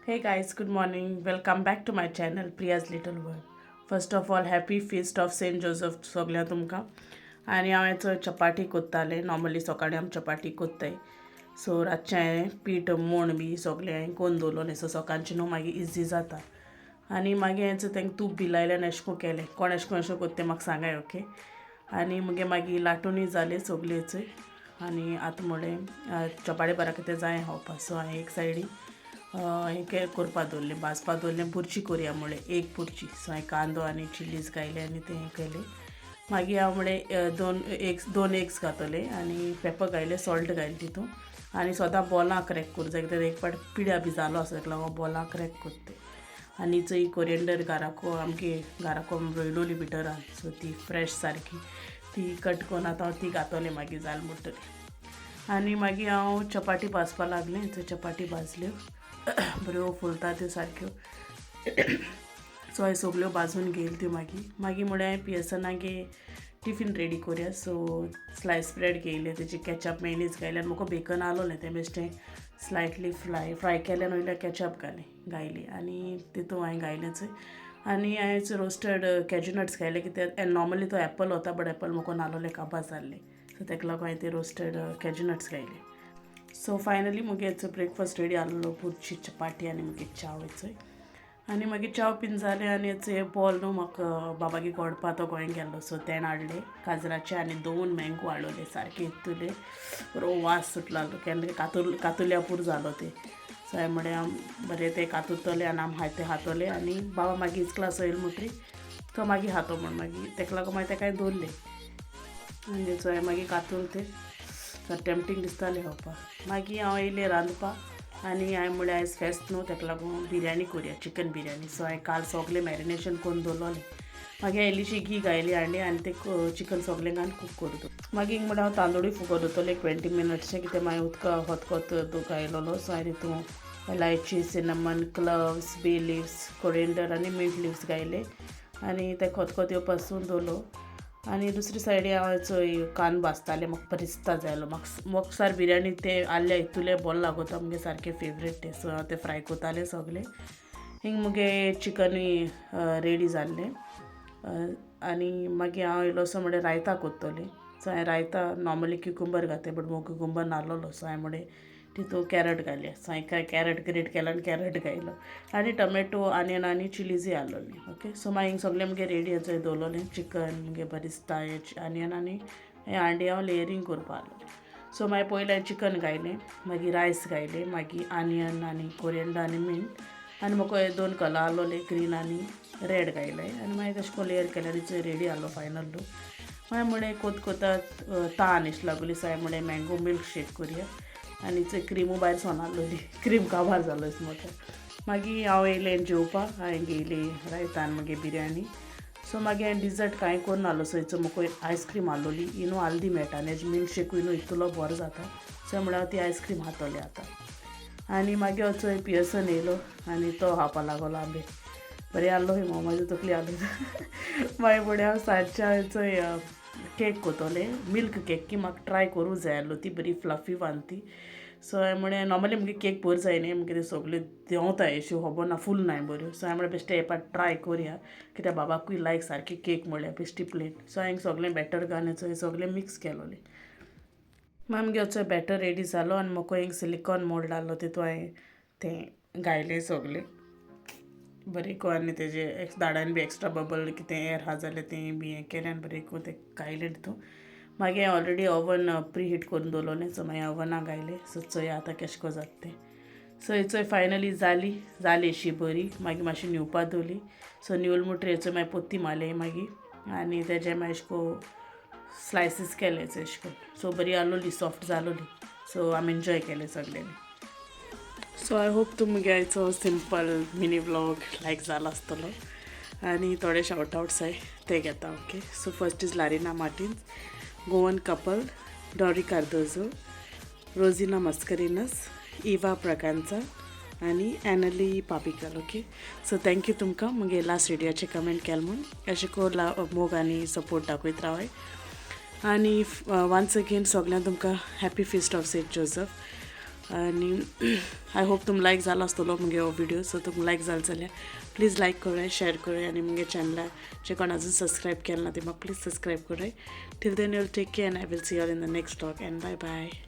Hey guys, good morning. Welcome back to my channel, Priya's Little World. First of all, happy feast of Saint Joseph सगळ्या तुमकां. आनी हांव चोय chapati कोत्तालें. Normally सकाळीं आमी चपाटी कोत्ताय. सो रातचें हांवें पीठ मोण बी सगळें हांवें कोन्न दवरलें. सो सकाळचें न्हू मागीर इजी जाता. आनी मागीर हांवें तांकां तूप बी लायलें आनी अशें करून केलें. कोण अशें करून अशें कोत्ता तें म्हाका सांगाय, ओके. आनी मुगे मागीर लाटूनय जालें सगळें. आनी आतां म्हणलें चपाटी बरा कितें जाय खावपा. सो हांवें एक सायडी हें करपा दवरलें, भाजपा दवरलें. बुर्ची करया म्हणलें, एक बुर्ची. सो हांवें कांदो आनी चिलीज घायले आनी तें केलें. मागीर हांव म्हणलें दोन एग्स, दोन एग्स घातले आनी पेपर घायलें, सॉल्ट घायलें तितून. आनी सदां बोलां क्रॅक करूं जाय कित्याक एक फावट पिड्या बी जालो आसा, ताका लागून बोलां क्रॅक करता. आनी चोय कोरियंडर घराको, आमगे घराको रोयलोली भितरान, सो ती फ्रेश सारकी, ती कट करून आतां हांव ती घातलें मागीर जाल म्हणटरी. आनी मागीर हांव चपाटी भाजपा लागलें. थंय चपाटी भाजल्यो, बऱ्यो फुलता त्यो सारक्यो. सो हांवें सगल्यो भाजून घेयल्यो त्यो. मागीर मागीर म्हळ्यार हांवें पियर्सनागे टिफीन रेडी करुया. सो स्लायस ब्रेड घेयलें, तेजे केचप मेयनीज घायलें आनी म्हाका बेकन आसलोलें, तें बेश्टें स्लायटली फ्राय फ्राय केलें आनी वयल्यान केचप घालें, घायली आनी तितून हांवें घायलेंच. आनी हांवें रोस्टेड कॅज्यू नट्स घायले कित्याक नॉर्मली तो एप्पल वता, बट एप्पल म्हाका नासलोले, काबार जाल्ले. सो ताका लागून हांवें ते रोस्टेड कॅज्यू नट्स घायले. सो फायनली मुगे ब्रेकफास्ट रेडी आसलो, बुर्ची चपाटी आनी मागीर च्याव चोय. आनी मागीर च्याव पिन जालें आनी हे बॉल न्हू म्हाका बाबागे गोडपा, तो गोंय गेल्लो, सो तेणें हाडले काजराचे आनी दोन मँगो हाडलोले. सारके इतुले बरो वास सुटलो केन्ना कातुल कातुल्या पूर जालो ते. सो हांवें म्हळें बरें ते कातुरतले आनी आमी हाय ते खातोले. आनी बाबा मागीर इस्कला येयलो म्हणटरी तो मागीर खातो म्हण मागीर तेका लागून मागीर तेका दवरले. आनी चोय मागीर कातूल ते टेम्पटींग दिसतालें खावपाक. मागीर हांव येयलें रांदपाक आनी हांवें म्हळें आयज फेस्त न्हू, तेका लागून बिरयानी करुया, चिकन बिरयानी. सो हांवें काल सगळें मॅरिनेशन करून दवरलोलें. मागीर इल्लीशी घी घायली हांडी आनी ते चिकन सगळें घालून कूक करूं. मागीर म्हळ्यार हांव तांदूळय फुगत दवरतलें एक 20 मिनट्सचें, कितें मागीर उदका खतखत घायलोलो. सो हांवें तितून एलायची, सिनमन, क्लव्स, बे लिव्स, कोरिएंडर आनी मिंट लिव्स घायले आनी ते खतखत येवपा पासून दवरलो. आनी दुसरी सायडी हांव चोय कांदो भाजतालें. म्हाका बरिस्ता जाय आसलो. म्हाका मोकसार बिरयानी ते आल्ल्या हितुले बोरो लागोता, मुगे सारकें फेवरेट तें. सो हांव तें फ्राय कोतालें सगलें. हिंग मुगे चिकनूय रेडी जाल्लें. आनी मागीर हांव इल्लोसो म्हणल्यार रायता कोत्तोलें. सो हांवें रायता नॉर्मली क्युकुंबर घातलें, बट म्हाका क्युकुंबर नासलोलो. सो हांवें म्हणलें तितू कॅरट घालया. सो हांवें काय कॅरट ग्रेट केलो आनी कॅरट घायलो आनी टोमॅटो, आनियन आनी चिलीजूय आसलोली. ओके, सो मागीर हिंग सगळें मुगे रेडी चोय दवरलोलें, चिकन मुगे बरिस्ता, आनियन आनी हें हांडी हांव लेयरींग करपा आसलोलें. सो मागीर पयलें हांवें चिकन घायलें, मागीर रायस घायलें, मागीर आनियन आनी कोरियंडर आनी मिंट आनी म्हाका हे दोन कलर आसलोले, ग्रीन आनी रेड घायले आनी मागीर तशें करून लेयर केलें आनी चोय रेडी आसलो फायनल लूक. मागीर म्हळें कोत कोता तान अशी लागली. सो हांवें म्हणलें मँगो मिल्क शेक करुया. आनी चोय क्रिमू भायर सोनालोली, क्रीम काबार जालो म्हाका. मागीर हांव येयलें जेवपाक. हांवें घेयली रायतान मागीर बिरयानी. सो मागीर हांवें डिजर्ट कांय करून नासलो. सो हेचो म्हाका आयस्क्रीम आसलोली, इनू हल्दी मेळटा आनी हेजे मिल्क शेकूय न्हू इतलो बरो जाता. सो म्हळ्यार हांव ती आयस्क्रीम खातोलें आतां. आनी मागीर चोय पियर्सन येयलो आनी तो खावपा लागलो आंबे. बरें आहलो म्हाजी तकली आहली. मागीर फुडें हांव सांजच्या चोय केक कोतोलें, मिल्क केक की म्हाका ट्राय करूं जाय आहलो. ती बरी फ्लफी वानती. सो हांवें म्हणलें नॉर्मली मुगे केक बरी जायना, मुगे ते सगळ्यो देंवता, अश्यो खबर ना, फूल नाय बऱ्यो. सो हांवें म्हणलें बेश्टें एक फावट ट्राय करुया, कित्याक बाबाकूय लायक सारकी केक म्हळ्यार बेश्टी प्लेन. सो हांवें सगळें बॅटर घालून चोय सगळें मिक्स केलोलें. मागीर आमगे चोय बॅटर रेडी जालो आनी म्हाका एक सिलिकॉन मोल्ड आहलो, तितू हांवें तें घायलें सगळें बरें करून. आनी तेजे दाडान बी एक्स्ट्रा बबल कितें एअर आहा जाल्यार तें बी हें केलें आनी बरें करून तें घायलें तितून. मागीर ऑलरेडी ओवन प्री हीट करून दवरलोलें. सो मागीर ओवना घायलें. सो चोया आतां केशें कोन्न जाता तें. सो चोय फायनली जाली, जाली अशी बरी. मागीर मातशी न्हिवपा दवरली. सो न्हिवल म्हणटरी चोय मागीर पोत्ती मारली मागीर आनी तेजे मागीर अशें करून स्लायसीस केले अशें करून. सो बरी आहलोली, सॉफ्ट जालोली. सो आमी एन्जॉय केलें सगळ्यांनी. सो I hope तुमगे आयचो सिंपल मिनी व्लॉग लायक जाला आसतलो. आनी थोडे शावट आवट्स आहाय ते घेता. Okay, so first is Larina Martins, Goan couple, Dori Cardozo, Rosina Mascarenhas, Eva Braganza आनी Anly पापिकल. Okay, so thank you तुमकां मुगे लास्ट विडियोचे कमेंट केल म्हूण. अशें करून मोग आनी सपोर्ट दाखयत रावाय. आनी वन्स अगेन सगळ्यांक तुमकां happy feast of Saint Joseph. आनी I hope तुमकां लायक जाला आसतलो मुगे हो व्हिडियो. सो तुमकां लायक जालो जाल्यार प्लीज लायक कराय, शेअर कराय आनी मुगे चॅनलाक जे कोण अजून सबस्क्रायब केलें ना ते म्हाका प्लीज सबस्क्रायब कराय. Till then you'll take care and I will see you in the next vlog and bye bye.